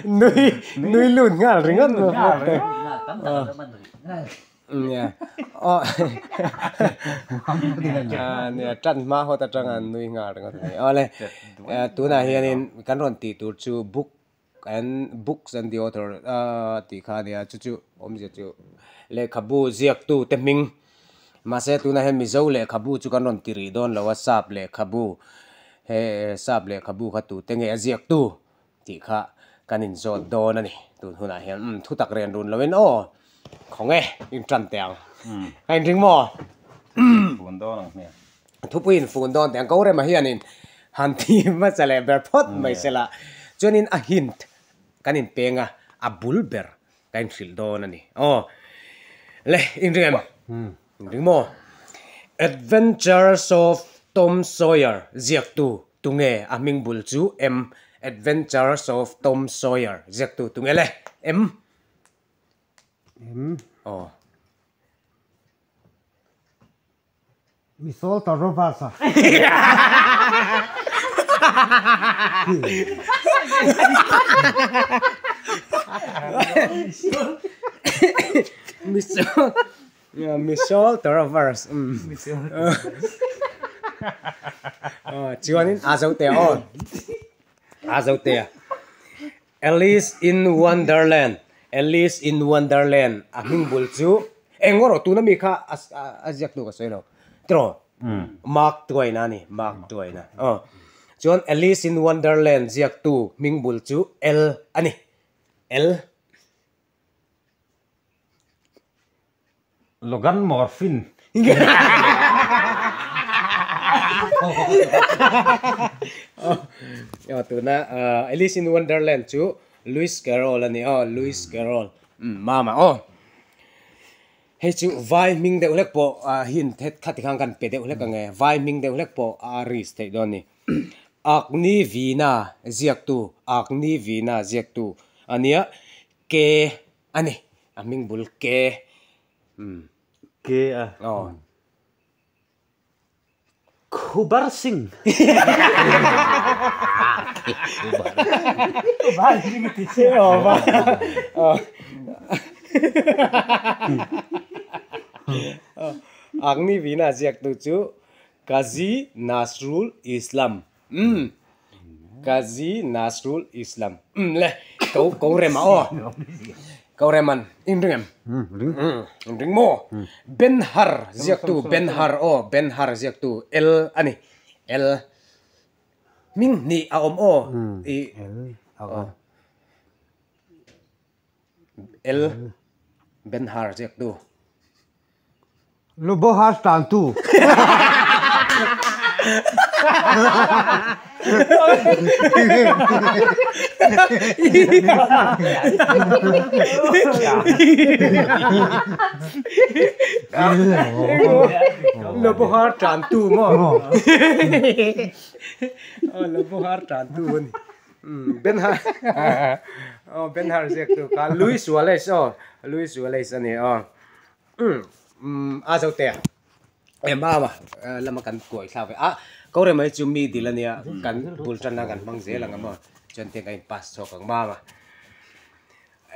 Nui nui lut nghal ringawt mai. Nia aw nia tan hma hawt atanga nui nghal ringawt a ni. Awle tunah hianin kan rawn tih tur chu book and books and the author tih kha a nia chu chu awmzia chu lehkhabu ziaktu te hming mahse tunah hian Mizo lehkhabu chu kan rawn ti rih dawn lo a sap lehkhabu he sap lehkhabu kha tute nge a ziaktu tih kha kan inzawt dawn a ni tun hunah hian umm thu tak ren run loin aw khaw nge in tan teh ang ka inring maw fun dawn ang hmel thupui in fun dawn teh ang ko rema hianin han ti hmasa leh ber phawt mai sela chuanin a hint kan inpeng a a bul ber ka inhrilh dawn a ni aw le inring em inring maw Adventures of Tom Sawyer ziaktu tunge a hming bul chu em Adventures of Tom Sawyer ziaktu tunge le em em aw. Misol Tarovas a. Misol Misol Tarovas chuanin a zo te aw a zo te Alice in Wonderland Alice in Wonderland a hming bul chu eng erawh tuna mi kha a ziak tu ka sawi lo tiraw Mark Twain a ni Mark Twain a aw chuan Alice in Wonderland ziak tu hming bul chu L a ni L. Logan Morphin. Aw tuna Alice in Wonderland chu Lewis Carroll a ni aw Lewis Carroll mama aw hei chu vai hming deuh hlek pawh hint khati khan kan pe deuh hlek ang e vai hming deuh hlek pawh a risk theih dawn a ni Agni Veena ziaktu Agni Veena ziaktu a nia Ke a ni, a hming bul ke. Umm. Ke a. Aw. Khubar Singh. Agni Veena ziaktu chu Kazi Nazrul Islam. Umm Kazi Nazrul Islam umm le ko ko rem a aw ko rem an in ring em umm in ring maw Ben Hur ziaktu Ben Hur aw Ben Hur ziaktu L a ni L hming hnih a awm aw i L Ben Hur ziaktu. Lubohar tantu. Lubohar tantu maw? Lubohar tantu a ni. Ben Hur aw Ben Hur ziaktu kha Louis Wallace aw Louis Wallace a ni aw. Umm a zo te em a lama kan kuai thlak ve a ko rem mai chu mi dil ania kan bul tan a kan hmang zel ang a maw chuan tiang kan in pass chhuak ang mam a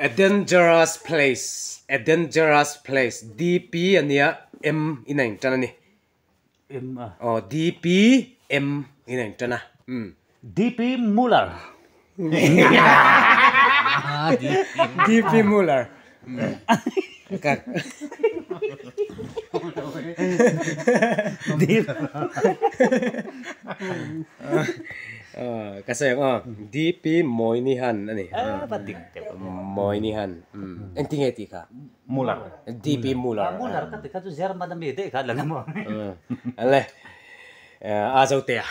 a dangerous place a dangerous place D P ania M in a in tan ani M a aw D P M in a in tan a umm D P Muller D P Muller Ka sawi ang aw DP Moynihan a ni Moynihan engtin nge tih kha Muller DP Muller Muller ka ti kha chu German ami daih kha la la maw Ale a zo te a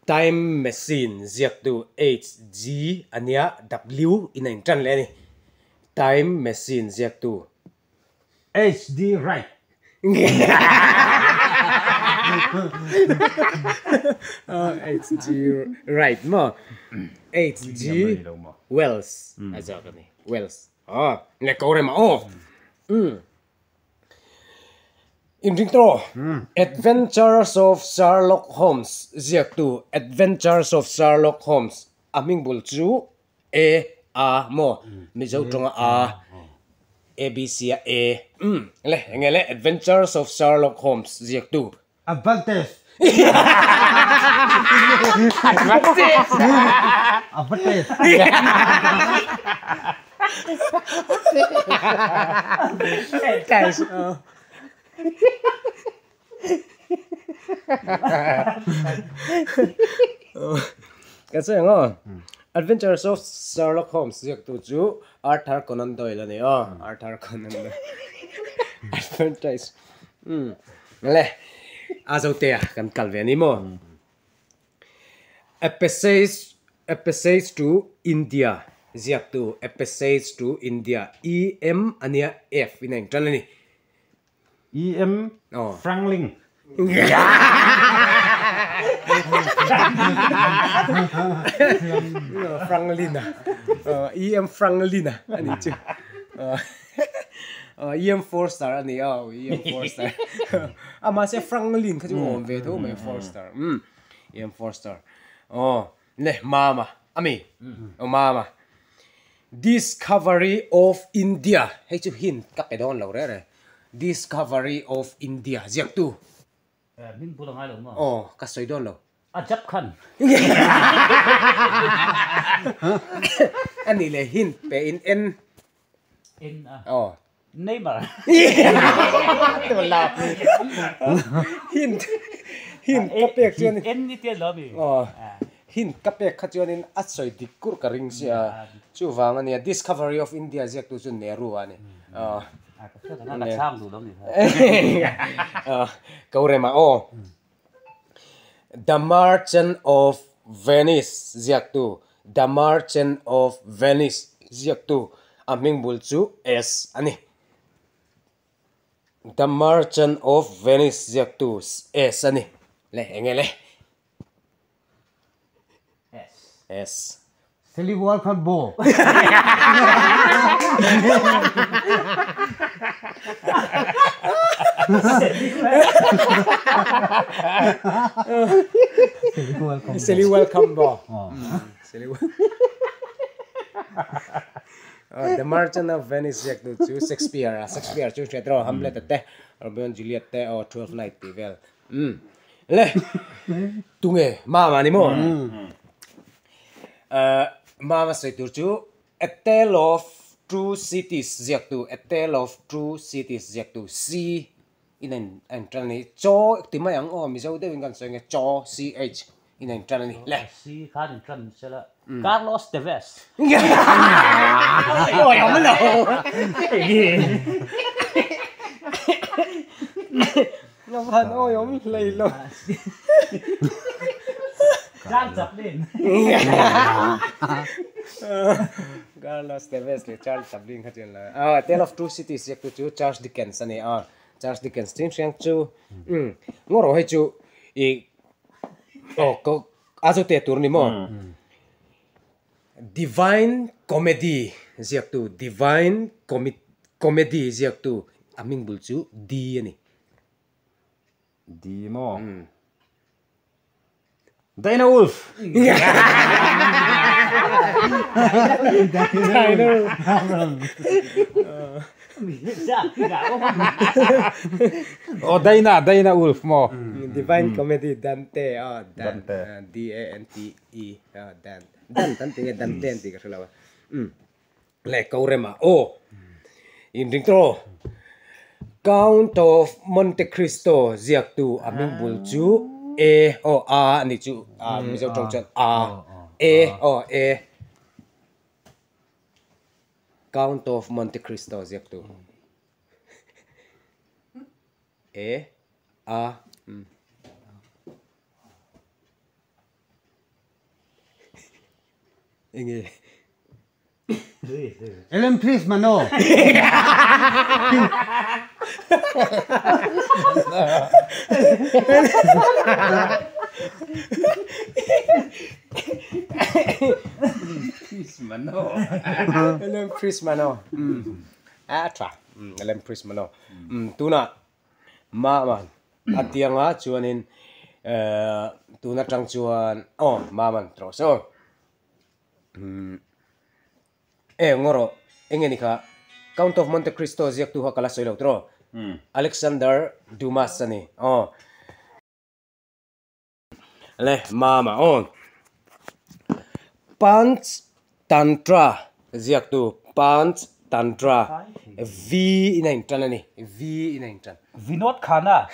Time machine ziaktu HG a nia W in a intan leh a ni. Time machine ziaktu. HD Wright. HG Wright maw? HG Wells a ziak a ni. Wells. Aw, nge ko rem a aw. Inringtawh Adventures of Sherlock Holmes ziaktu Adventures of Sherlock Holmes a hming bul chu A A maw Mizo tawnga A A B C a A umm le enge le Adventures of Sherlock Holmes ziaktu Advantage Advantage Ka sawi ang aw. Adventures of Sherlock Holmes ziaktu chu Arthur Conan Doyle a ni aw. Arthur Conan Doyle. Adventures. Umm. Le, a zote a kan kal ve a ni maw? A Passage, A Passage to India ziaktu A Passage to India E M a nia F in a intan a ni. E M Franklin. Franklin a E M Franklin a a nih chu E M Forster a ni a E M Forster a mahse Franklin kha chu awm ve tho mai Forster E M Forster aw le mama a mi aw mama Discovery of India hei chu hint ka pe dawn lo reh reh Discovery of India ziaktu. Hming bul a ngai lo maw? Aw ka sawi dawn lo. A jab khan. A nih leh hint pe in en. En a. Aw. Neymar. Hint hint ka pek chuan. En ni tian lo mi. Aw. Hint ka pek kha chuanin a sawi dik kur ka ring sia. Chuvang a nia Discovery of India ziaktu chu Nehru a ni. Aw. Ka chhang duh lo ni. Ko rema aw. The Merchant of Venice ziaktu The Merchant of Venice ziaktu a hming bul chu S a ni. The Merchant of Venice ziaktu S a ni. Le enge le? S. S. Seli World Cup bo. Seli Welcome bo. Seli The Merchant of Venice ziak tu chu Shakespeare a Shakespeare chu hriat rawh Hamlet a te Romeo and Juliet te aw Twelfth Night tih vel. Umm le tunge mama ni maw mama sawi tur chu a tale of two cities ziak tu a tale of two cities ziak tu c in a in tan a ni chaw ti mai ang aw mizo deuhin kan sawi nge chaw c h in a in tan a ni le c khan in tan sela Carlos Tevez awi awm lo Ngavan awi awm hlei lo. Charles Chaplin. Carlos Tevez leh Charles Chaplin kha chu an la. Ah, Tale of Two Cities ziaktu chu Charles Dickens a ni a. Charles Dickens tin hriang chu umm ngaw rawh hei chu i aw ko a chu te tur a ni maw? Divine Comedy ziaktu Divine Comedy ziaktu a hming bul chu D a ni. D maw? Dino Wolf! Aw Dina, Dina Wolf maw? Divine Comedy Dante aw Dante D A N T E Dan Dan kan ti nge Dante an tih ka hre lo a umm le ko rema aw inring tawh aw Count of Monte Cristo ziaktu a hming bul chu A aw A a nih chu a Mizo tawng chuan A A aw A Count of Monte Cristo ziaktu A A umm. Enge? Ellen please mano. Please mano. Ellen please mano. A tha. Ellen please mano. Tuna. Maman a tianga chuanin tun atang chuan aw Maman tawh se aw. E ngaw rawh enge ni kha Count of Monte Cristo ziaktu kha ka la sawi lo tawh Alexander Dumas a ni aw. Le mama aw. Panch Tantra ziaktu Panch Tantra V in a intan a ni V in a intan. Vinod Khanna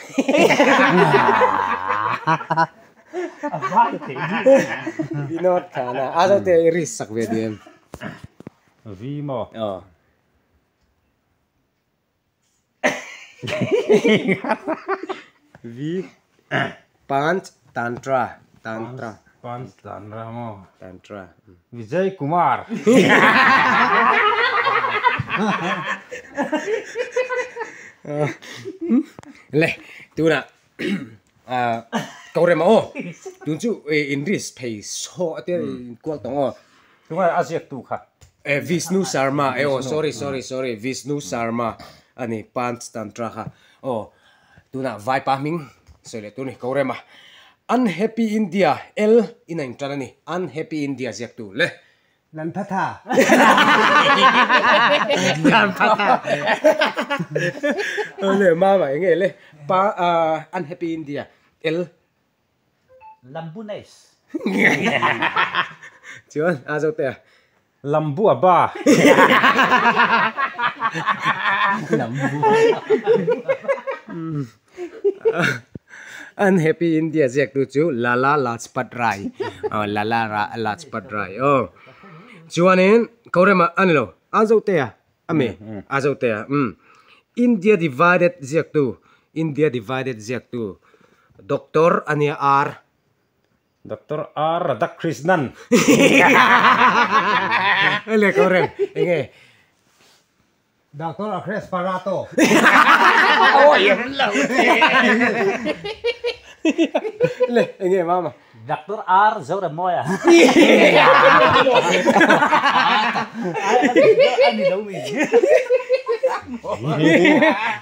a vai thei ni. Vinod Khanna a zo te i risk sak ve diam. V maw? Aw. V Panch Tantra Tantra Panch Tantra maw? Tantra Vijay Kumar Le tunah ko rem a aw tun chu in risk phei saw te kual tawng aw. Tungai a ziak tu kha. E Vishnu Sharma e aw sorry sorry sorry Vishnu Sharma a ni Panch Tantra kha aw tunah Vaipa hming sawi leh tur a ni ko rem a Unhappy India L in a intan a ni Unhappy India ziak tu le. Lanphatha. Lanphatha. Le mama enge le pa Unhappy India L. Lambunes. Chuan a zo te a. Lambu a ba. Lambu. Unhappy India ziak tu chu Lala Lajpat Rai. Aw Lala Lajpat Rai aw. Chuanin Korema a ni lo. A zo te a. Ami a zo te a. Umm. India Divided ziak tu India Divided ziak tu Doctor a nia R. Doctor R Radhakrishnan. Le Korem enge. Doctor Akhilesh Parato. Le enge mama. Doctor R Zoramawia. Ani lo mi.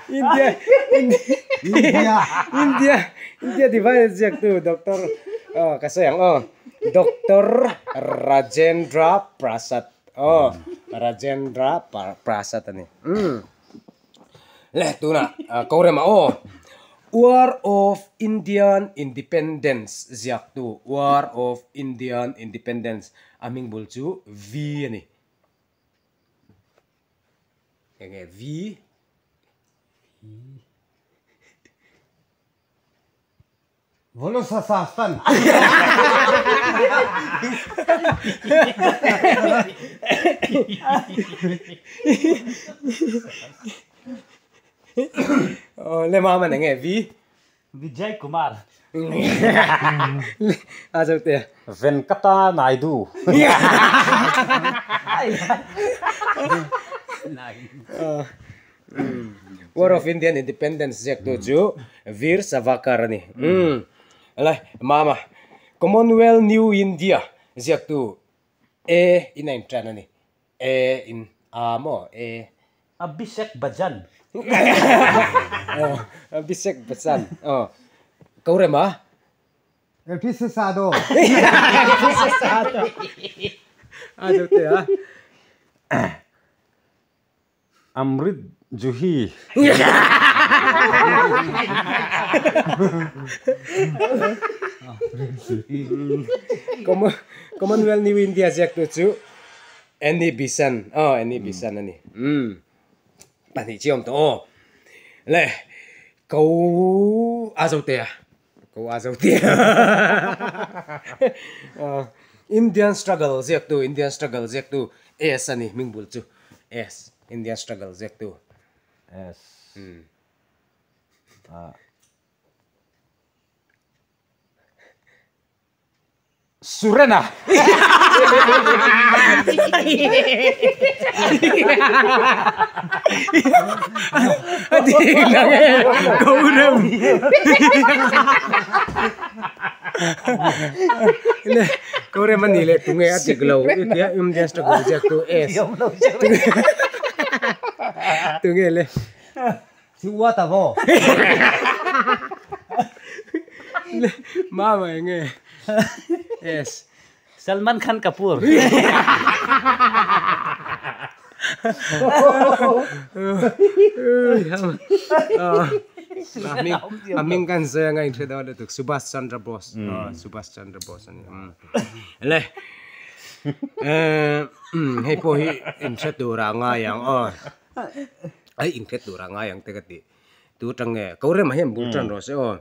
India India India India Divided ziak tu Doctor aw ka sawi ang aw Doctor Rajendra Prasad aw Rajendra Prasad a ni umm le tunah Korema aw War of Indian Independence ziak tu War of Indian Independence a hming bul chu V a ni enge V Volosasastan. Le mama enge V Vijay Kumar. A zo te. Venkata Naidu. War of Indian Independence ziak tu chu Veer Savarkar a ni. Alai mama Commonwealth New India ziak tu A in a intan a ni. A in a maw A. Abhishek Bachchan. Abhishek Bachchan aw ko rem a. Elvis Sado. Elvis Sado. A zo te a. Amrit Juhi. Commonwealth New India ziak tu chu Annie Besant aw Annie Besant a ni. Umm pahnih chi awm tawh aw. Le ko a zo te a ko a zo te a Indian struggle ziak tu Indian struggle ziak tu S a ni hming bul chu S Indian struggle ziak tu S a Surena. A dik lang e Gaurem. Le Gaurem a nih leh tunge a dik lo i tia Indian struggle ziak tu S. Tunge le. Siwatavo. Mama enge. Yes. Salman Khan Kapoor. Aming kan saya ngai thre da tuk Subhash Chandra Bose. Subhash Chandra Bose ani. Le. Hei po hi in thre tura nga yang o. Ai in thre tura nga yang te ka ti. Tu tang nge ko re ma hem bul tran ro se o.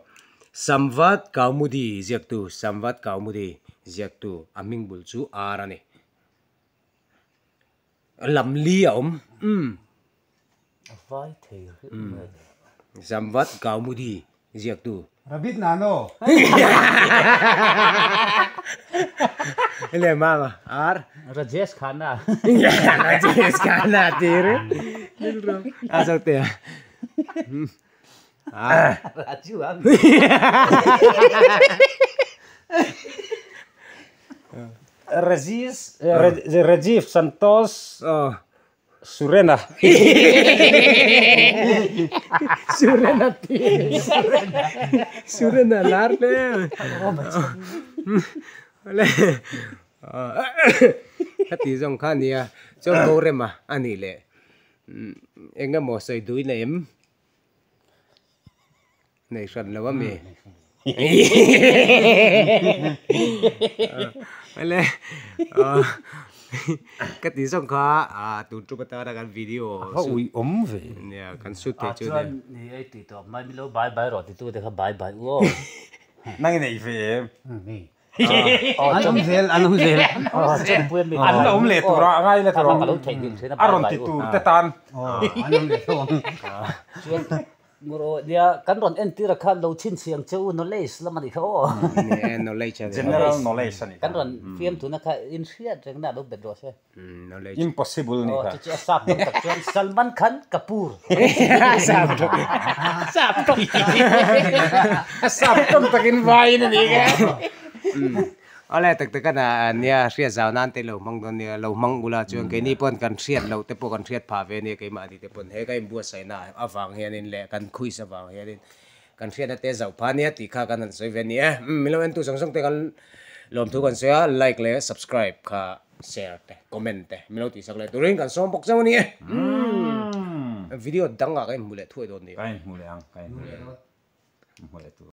Samvat Kaumudi ziak tu Samvat Kaumudi ziak tu aming bul chu ar ani. Lam li a om. Vai thei. Samvat Kaumudi ziak tu. Rabit Nano. Le mama ar Rajesh Khanna. Rajesh Khanna tir. A te. Raju am. Rajiv Rajiv Santos Surena. Surena ti. Surena lar le. Le. Hati zong kha nia chon ko rema ani le. Enga mo soi dui na em. Nei ran lo mi. Le. Cái tí xong kha à tụi chúng ta đã kan video Ha ui om ve. Nia kan shoot te chu Chuan ni ai ti to mai mi lo bye bye ro ti tu te kha bye bye u. Nang nei ve. An om zel, an om zel. Chen pui mi. An om le tura ngai le tura. Ka lo thei din the na Aron ti tur te tan. An om le to. Chuan ngoro nia kan ron en tira khan lo chin chiang cheu knowledge lamani kha o. Ne knowledge ani. General knowledge ani. Kan ron fiam tu na kha in hriat reng na lo bet ro se. Knowledge. Impossible ni Oh, kha. chu chu sap tak chuan Salman Khan Kapoor. Sap to. Sap to. Sap tong takin vai ni ka. Ole tak tak kana nia hria zau nan te lo mang don nia lo mang ula chuan ke ni pon kan hriat lo te po kan hriat pha ve ni ke ma ti te pon he kai bua sai na awang hian in le kan khui sa wang hian in kan hriat na te zau pha nia ti kha kan han soi ve ni e mi lo en tu song song te kan lom thu kan sia like le subscribe kha share te comment te mi lo ti sak le turin kan som bok chang ni e video danga kai mule thuai don ni Kain mule ang kain mule. Mule tu.